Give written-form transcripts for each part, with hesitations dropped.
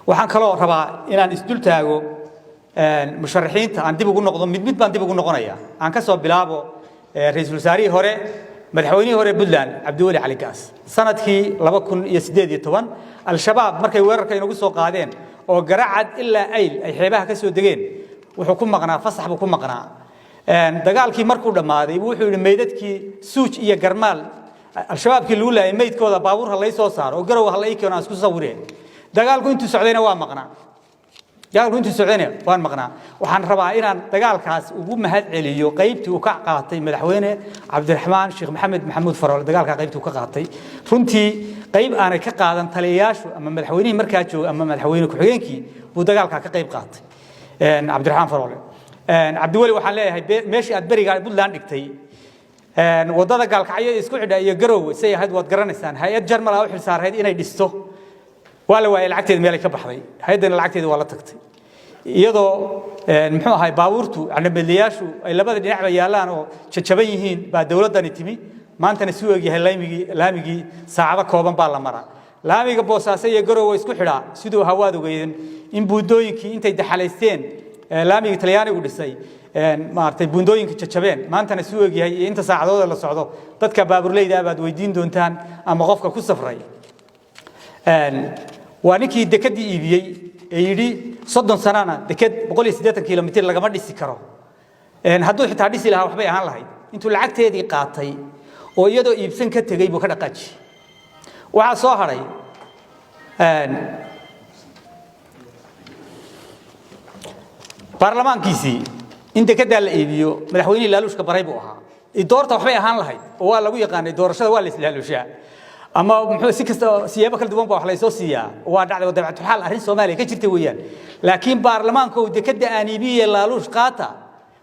Waxaan kaloo rabaa inaan isdul taago musharaxiinta, aan dib ugu noqdo, mid mid baan dib ugu noqonaya. Aan ka soo bilaabo ra'iisul wasaarihii hore, madaxweynihii hore Puntland, Cabdiweli Cali Gaas. Sanadkii 2018 Al-Shabaab markay weerarka inagu soo qaadeen oo Garacad ilaa Ayl ay xeebaha ka soo degeen, wuxuu ku maqnaa fasax buu ku maqnaa. Dagaalkii markuu dhammaaday, wuxuu yidhi: "Meydadkii Suuj iyo Garmaal Al-Shabaabkii lagu laayay, meydkooda baabuur ha lay soo saaro oo Garowe ha la ii keeno, aan isku sawireen." Dagaalku intuu socdayna waa maqnaa, dagaalku intuu socdayna waan maqnaa. Waxaan rabaa inaan dagaalkaas ugu mahad celiyo qaybtii uu ka qaatay madaxweyne Cabdiraxmaan Sheekh Maxamed Maxamuud Faroole. Dagaalkaa qaybtii uu ka qaatay, runtii qayb aanay ka qaadan taliyayaashu ama madaxweynihii markaa joogay ama madaxweyne ku-xigeenkii buu dagaalkaa ka qayb qaatay Cabdiraxmaan Faroole. Cabdiweli waxaan leeyahay, meeshii aad berigaa Puntland dhigtay, waddada Gaalkacyo isku xidha iyo Garowe say ahayd waad garanaysaan. Hay-ad Jarmal ah u xilsaarayd inay dhisto, waa la waayay lacagteeda meelay ka baxday. Hay-addana lacagteeda waa la tagtay, iyadoo muxuu ahay baabuurtu candhameedlayaashu ay labada dhinacba yaallaan oo jajaban yihiin baa dowladdani timi. Maantana si u egyahay laamigii, laamigii saacado kooban baa la maraa. Laamiga Boosaaso iyo Garowe isku xidhaa siduu ahaa waad ogeydeen, in buundooyinkii intay daxalaysteen laamigii Talyaanigu dhisay, maaragtay, buundooyinka jajabeen. Maantana si u egyahay iyo inta saacadooda la socdo dadka baaburleyda ah baad weydiin doontaan ama qofka ku safray. Waa ninkii dekedii iibiyey ee yidhi 30 sanana deked 180 kilomitir lagama dhisi karo. Hadduu xitaa dhisi lahaa waxbay ahaan lahayd. Intuu lacagteedii qaatay oo iyadoo iibsan ka tegey buu ka dhaqaajiyey. Waxaa soo hadhay baarlamaankiisii in dekedaa la iibiyo madaxweynihii laaluushka baray buu ahaa. Doorta waxbay ahaan lahayd oo waa lagu yaqaanay doorashada waa la islaalushaa ama muxuu si kasta siyaabo kala duwan baa wax laysoo siiyaa. Waa dhacday oo dabcatulxaal arrin Soomaaliya ka jirta weeyaan. Laakiin baarlamaanka uu dekeda aan iibiye laaluush qaata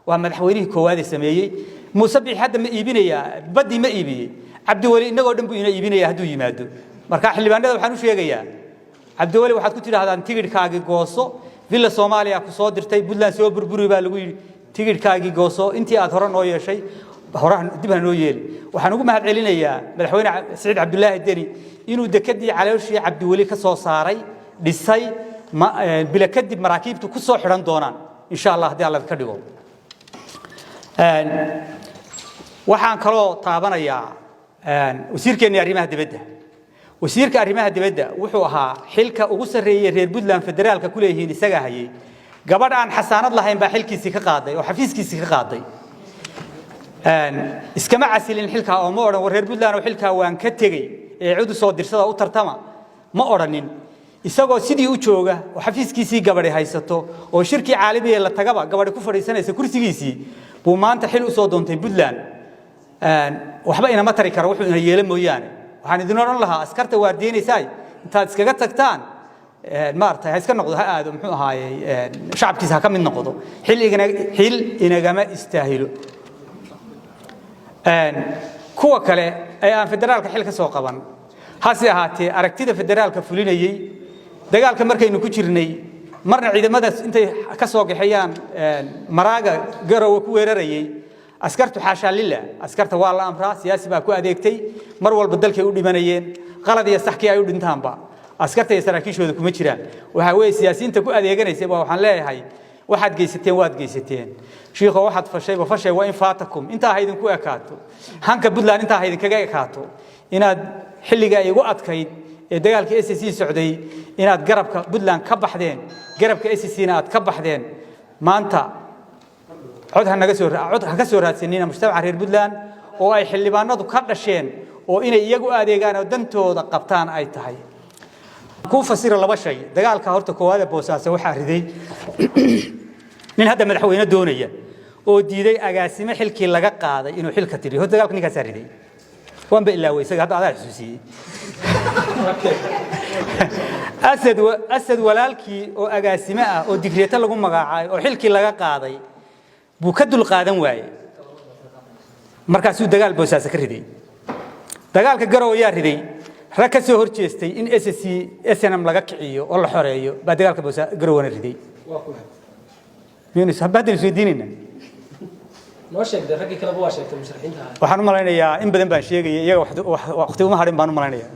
waa madaxweynihii koowaad ee sameeyey. Muuse Biixi hadda ma iibinayaa baddii? Ma iibiyey? Cabdiweli innagoo dhan buu ina iibinaya hadduu yimaado. Marka xildhibaanada waxaan u sheegayaa, Cabdiweli waxaad ku tidhaahdaan: "Tigidhkaagii gooso, Villa Soomaaliya ku soo dirtay, Puntland soo burburi baa lagu yidhi, tigidhkaagii gooso. Intii aad hore noo yeeshay hore dib ha noo yeeli." Waxaan ugu mahad celinayaa madaxweyne Siciid Cabdulaahi Deni inuu dekedii calooshii Cabdiweli ka soo saaray, dhisay, bila kadib maraakiibtu ku soo xidhan doonaan, insha Allah, haddii Alla ka dhigo. Waxaan kaloo taabanayaa wasiirkeennii arrimaha dibadda. Wasiirka arrimaha dibadda wuxuu ahaa xilka ugu sarreeyey reer Puntland federaalka ku leeyihiin, isagaa hayay. Gabadh aan xasaanad lahayn baa xilkiisii ka qaaday oo xafiiskiisii ka qaaday. Iskama casilin xilkaa oo ma odhan: "War reer Puntland oo xilkaa waan ka tegey ee cid u soo dirsada u tartama," ma odhanin. Isagoo sidii u jooga oo xafiiskiisii gabadhi haysato oo shirkii caalamiga la tagaba gabadhi ku fadhiisanaysa kursigiisii buu maanta xil u soo doontay Puntland. Waxba inama tari karo wuxuu ina yeelo mooyaane. Waxaan idin odhan lahaa, askarta waardiyeynaysaay intaad iskaga tagtaan, maaragtay, ha iska noqdo, ha aado, muxuu ahaayey, shacabkiisa ha ka mid noqdo. Xil igana xil inagama istaahilo. Kuwa kale ee aan federaalka xil ka soo qaban, hase ahaatee aragtida federaalka fulinayey, dagaalka markaynu ku jirnay marna ciidamadaas intay ka soo gaxeeyaan Maraaga Garowe ku weerarayey askartu, xaashaa lillah, askarta waa la amraa, siyaasi baa ku adeegtay. Mar walba dalkay u dhimanayeen, qalad iyo saxkii ay u dhintaanba askarta iyo saraakiishooda kuma jiraan. Waxaa weeye siyaasiyiinta ku adeeganaysa baa waxaan leeyahay: waxaad geysateen waad geysateen. Shiikho, waxaad fashayba fashay waa in faatakum. Intaa ha idinku ekaato hanka Puntland, intaa ha idinkaga ekaato inaad xilliga ay igu adkayd ee dagaalka SSC socday inaad garabka Puntland ka baxdeen, garabka SSC na aad ka baxdeen. Maanta cod ha naga soo, cod ha ka soo raadsanina mujtamaca reer Puntland oo ay xildhibaanadu ka dhasheen oo inay iyagu adeegaan oo dantooda qabtaan ay tahay. Kuu fasira laba shay. Dagaalka horta koowaad ee Boosaaso waxaa riday nin hadda madaxweyne doonaya oo diiday agaasime xilkii laga qaaday inuu xilka tiriyo. Horta dagaalka ninkaasaa riday, waanba ilaaway isaga, hadda adaa xusuusiyey. Asad, Asad walaalkii oo agaasime ah oo digreeto lagu magacaabay oo xilkii laga qaaday buu ka dul qaadan waayey, markaasuu dagaal Boosaaso ka riday. Dagaalka Garow ayaa riday rag ka soo hor jeestay in SSC SNM laga kiciyo oo la xoreeyo baa dagaalka Garowana riday. Miyaynu hadda isweydiinayna? Noo sheegday, raggii kaleba waa sheegtay musharaxiinta ahaa. Waxaan u malaynayaa in badan baan sheegayay, iyaga waqti uma hadhin baan u malaynayaa.